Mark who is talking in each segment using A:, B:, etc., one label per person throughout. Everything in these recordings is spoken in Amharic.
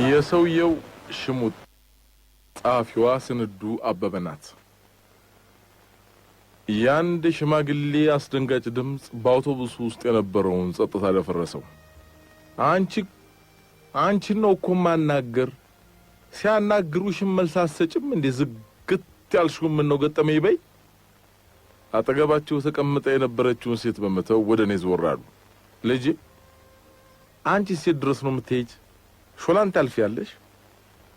A: የሰውየው ሽሙጥ። ጸሐፊዋ ስንዱ አበበ ናት። የአንድ ሽማግሌ አስደንጋጭ ድምፅ በአውቶቡሱ ውስጥ የነበረውን ጸጥታ ደፈረሰው። አንቺ፣ አንቺን ነው እኮ ማናገር። ሲያናግሩሽም መልስ አትሰጭም እንዴ? ዝግት ያልሽው ምን ነው ገጠመኝ በይ። አጠገባቸው ተቀምጣ የነበረችውን ሴት በመተው ወደ እኔ ዞር አሉ። ልጄ፣ አንቺ ሴት ድረስ ነው የምትሄጅ? ሾላን ታልፊያለሽ?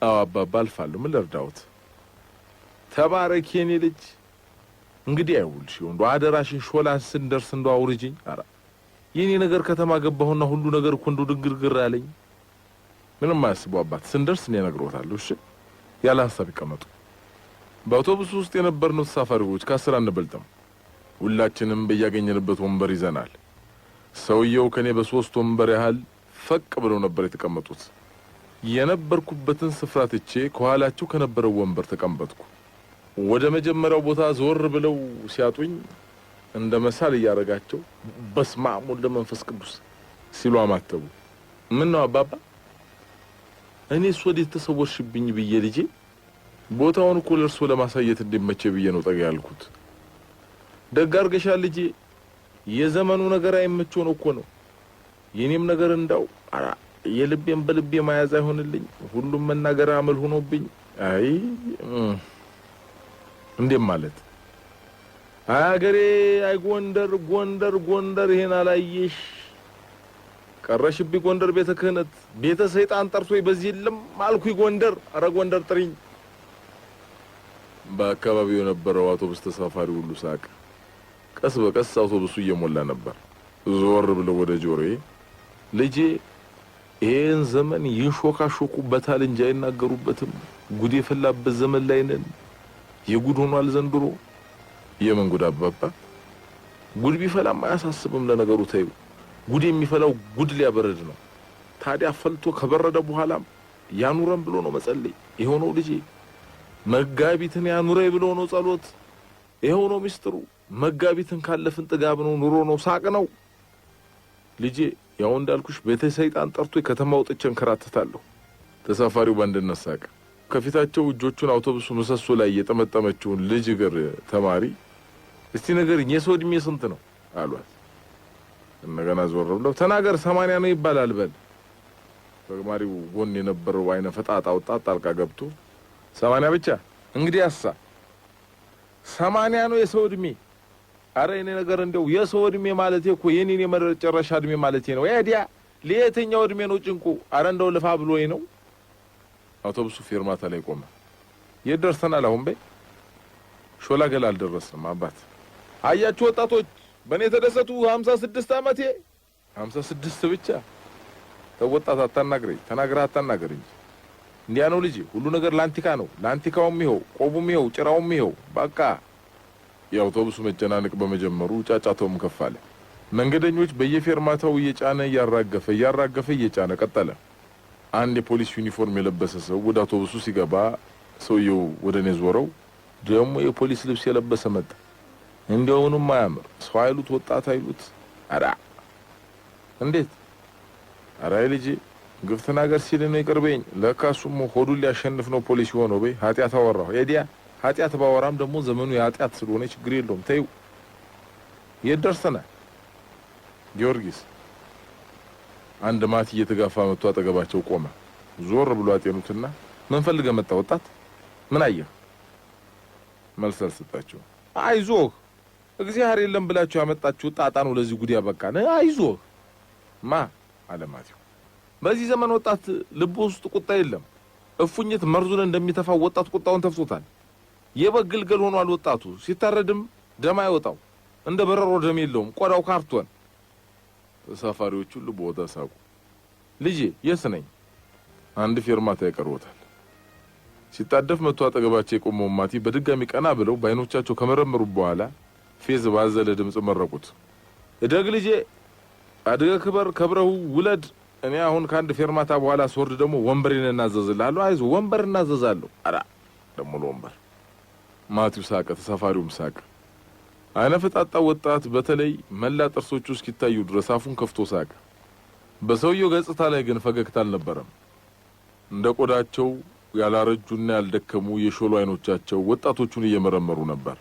A: አዎ አባባ አልፋለሁ። ምን ልርዳዎት? ተባረኪ የኔ ልጅ። እንግዲህ አይውልሽ ወንዶ አደራሽን ሾላን ስንደርስ እንደው አውርጂኝ። ኧረ የኔ ነገር ከተማ ገባሁና ሁሉ ነገር እኮ እንደው ድንግርግር አለኝ። ምንም አያስቡ አባት፣ ስንደርስ እኔ እነግሮታለሁ። እሺ ያለ ሀሳብ ይቀመጡ። በአውቶቡስ ውስጥ የነበርነው ተሳፋሪዎች ከ10 አንበልጥም። ሁላችንም በያገኘንበት ወንበር ይዘናል። ሰውየው ከኔ በ3 ወንበር ያህል ፈቅ ብለው ነበር የተቀመጡት። የነበርኩበትን ስፍራ ትቼ ከኋላቸው ከነበረው ወንበር ተቀመጥኩ። ወደ መጀመሪያው ቦታ ዞር ብለው ሲያጡኝ እንደ መሳል እያደረጋቸው በስመ አብ ወወልድ ወመንፈስ ቅዱስ ሲሉ አማተቡ። ምን ነው አባባ? እኔስ ወዴት ተሰወርሽብኝ ብዬ ልጄ፣ ቦታውን እኮ ለእርሶ ለማሳየት እንዲመቼ ብዬ ነው ጠጋ ያልኩት። ደግ አድርገሻል ልጄ፣ የዘመኑ ነገር አይመች ሆኖ እኮ ነው። የኔም ነገር እንዳው ኧረ የልቤን በልቤ መያዝ አይሆንልኝ፣ ሁሉም መናገር አመል ሆኖብኝ። አይ እንዴ ማለት አይ አገሬ፣ አይ ጎንደር፣ ጎንደር፣ ጎንደር፣ ይሄን አላየሽ ቀረሽብኝ። ጎንደር ቤተ ክህነት ቤተ ሰይጣን ጠርቶኝ በዚህ የለም አልኩኝ። ጎንደር፣ ኧረ ጎንደር ጥሪኝ። በአካባቢው የነበረው አውቶቡስ ተሳፋሪ ሁሉ ሳቀ። ቀስ በቀስ አውቶቡሱ እየሞላ ነበር። ዞር ብለው ወደ ጆሮዬ ልጄ፣ ይሄን ዘመን ይንሾካሾኩበታል እንጂ አይናገሩበትም። ጉድ የፈላበት ዘመን ላይ ነን። የጉድ ሆኗል ዘንድሮ። የምን ጉድ አባባ? ጉድ ቢፈላም አያሳስብም። ለነገሩ ተይው፣ ጉድ የሚፈላው ጉድ ሊያበረድ ነው። ታዲያ ፈልቶ ከበረደ በኋላም ያኑረን ብሎ ነው መጸለይ። ይኸው ነው ልጄ፣ መጋቢትን ያኑረኝ ብሎ ነው ጸሎት። ይኸው ነው ሚስጥሩ። መጋቢትን ካለፍን ጥጋብ ነው፣ ኑሮ ነው፣ ሳቅ ነው ልጄ። ያው እንዳልኩሽ ቤተ ሰይጣን ጠርቶ ከተማ ወጥቼ እንከራተታለሁ። ተሳፋሪው በአንድነት ሳቀ። ከፊታቸው እጆቹን አውቶቡሱ ምሰሶ ላይ የጠመጠመችውን ልጅ እግር ተማሪ እስቲ ንገሪኝ የሰው እድሜ ስንት ነው አሏት። እንደገና ዞር ብለው ተናገር 80 ነው ይባላል በል። ተማሪው ጎን የነበረው አይነ ፈጣጣ ወጣት ጣልቃ ገብቶ 80 ብቻ እንግዲህ አሳ 80 ነው የሰው እድሜ። አረ የኔ ነገር እንደው የሰው እድሜ ማለቴ እኮ የኔን የመጨረሻ እድሜ ማለቴ ነው። ኤዲያ ለየትኛው እድሜ ነው ጭንቁ? አረ እንደው ልፋ ብሎኝ ነው። አውቶቡሱ ፌርማታ ላይ ቆመ። የት ደርሰናል አሁን? በይ ሾላ ገላ አልደረስንም አባት። አያችሁ ወጣቶች በእኔ ተደሰቱ። 56 ዓመቴ። 56 ብቻ። ተው ወጣት አታናግረኝ፣ ተናግረህ አታናግር እንጂ። እንዲያ ነው ልጄ፣ ሁሉ ነገር ላንቲካ ነው። ላንቲካውም ይኸው፣ ቆቡም ይኸው፣ ጭራውም ይኸው። በቃ የአውቶቡሱ መጨናነቅ በመጀመሩ ጫጫታውም ከፍ አለ። መንገደኞች በየፌርማታው እየጫነ እያራገፈ እያራገፈ እየጫነ ቀጠለ። አንድ የፖሊስ ዩኒፎርም የለበሰ ሰው ወደ አውቶቡሱ ሲገባ ሰውየው ወደ እኔ ዞረው ደግሞ የፖሊስ ልብስ የለበሰ መጣ። እንዲያውኑም አያምር ሰው አይሉት ወጣት አይሉት። ኧረ እንዴት! ኧረ ልጄ ግፍ ተናገር ሲል ነው ይቅርበኝ። ለካ እሱም ሆዱን ሊያሸንፍ ነው ፖሊስ የሆነው። በይ ኃጢአት አወራሁ ኤዲያ ኃጢአት ባወራም ደግሞ ዘመኑ የኃጢአት ስለሆነ ችግር የለውም። ተይው። የት ደርሰናል? ጊዮርጊስ። አንድ ማቲ እየተጋፋ መጥቶ አጠገባቸው ቆመ። ዞር ብሎ አጤኑትና ምን ፈልገህ መጣ ወጣት? ምን አየህ? መልስ አልሰጣቸውም። አይዞህ እግዚአብሔር የለም ብላችሁ ያመጣችሁ ጣጣ ነው ለዚህ ጉድ ያበቃን። አይዞህ ማ አለ ማቲው። በዚህ ዘመን ወጣት ልብ ውስጥ ቁጣ የለም። እፉኝት መርዙን እንደሚተፋው ወጣት ቁጣውን ተፍቶታል። የበግ ግልገል ሆኗል ወጣቱ። ሲታረድም ደም አይወጣው፣ እንደ በረሮ ደም የለውም፣ ቆዳው ካርቶን። ተሳፋሪዎች ሁሉ በወጣ ሳቁ። ልጄ የት ነኝ? አንድ ፌርማታ ይቀርቦታል። ሲጣደፍ መጥቶ አጠገባቸው የቆመው ማቲ በድጋሚ ቀና ብለው በአይኖቻቸው ከመረመሩ በኋላ ፌዝ ባዘለ ድምጽ መረቁት። እደግ ልጄ፣ አድገህ ክበር፣ ከብረህ ውለድ። እኔ አሁን ከአንድ ፌርማታ በኋላ ስወርድ ደግሞ ወንበሬን እናዘዝልሃለሁ። አይዞህ ወንበር እናዘዛለሁ። ኧረ ደግሞ ለወንበር። ማቲው ሳቀ፣ ተሳፋሪውም ሳቀ። አይነ ፈጣጣ ወጣት በተለይ መላ ጥርሶቹ እስኪታዩ ድረስ አፉን ከፍቶ ሳቀ። በሰውየው ገጽታ ላይ ግን ፈገግታ አልነበረም። እንደ ቆዳቸው ያላረጁና ያልደከሙ የሾሉ አይኖቻቸው ወጣቶቹን እየመረመሩ ነበር።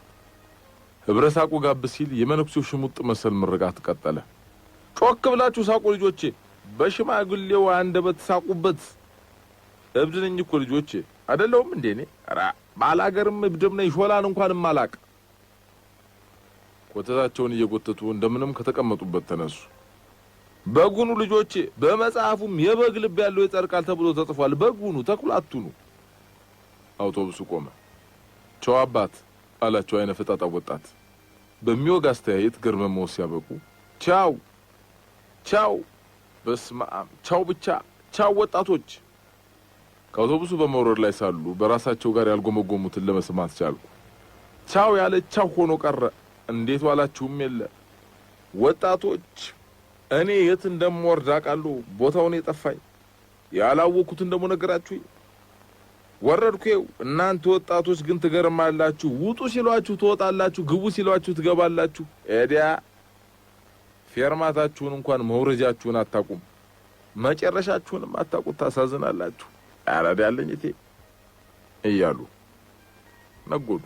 A: ህብረ ሳቁ ጋብ ሲል የመነኩሴው ሽሙጥ መሰል ምርቃት ቀጠለ። ጮክ ብላችሁ ሳቁ ልጆቼ፣ በሽማግሌው አንደበት ሳቁበት። እብድ ነኝ እኮ ልጆቼ፣ አይደለሁም እንዴ እኔ? ኧረ ባላገርም እብድም ነኝ፣ ሾላን እንኳንም አላቅ። ኮተታቸውን እየጎተቱ እንደምንም ከተቀመጡበት ተነሱ። በጉኑ ልጆቼ፣ በመጽሐፉም የበግ ልብ ያለው ይጸድቃል ተብሎ ተጽፏል። በጉኑ ተኩላ አትሁኑ። አውቶቡሱ ቆመ። ቸው አባት አላቸው አይነ ፈጣጣ ወጣት በሚወጋ አስተያየት ገርመመው ሲያበቁ፣ ቻው ቻው፣ በስመ አብ ቻው፣ ብቻ ቻው ወጣቶች። ከአውቶቡሱ በመውረድ ላይ ሳሉ በራሳቸው ጋር ያልጎመጎሙትን ለመስማት ቻልኩ። ቻው ያለ ቻው ሆኖ ቀረ። እንዴት ዋላችሁም የለ ወጣቶች። እኔ የት እንደምወርድ አውቃለሁ። ቦታውን የጠፋኝ ያላወቅኩትን ደግሞ ነገራችሁኝ። ወረድኩ። እናንተ ወጣቶች ግን ትገርማላችሁ። ውጡ ሲሏችሁ ትወጣላችሁ፣ ግቡ ሲሏችሁ ትገባላችሁ። ኤዲያ ፌርማታችሁን እንኳን መውረጃችሁን አታውቁም፣ መጨረሻችሁንም አታውቁት። ታሳዝናላችሁ። አራዳ ያለኝ እቴ እያሉ ነጎዱ።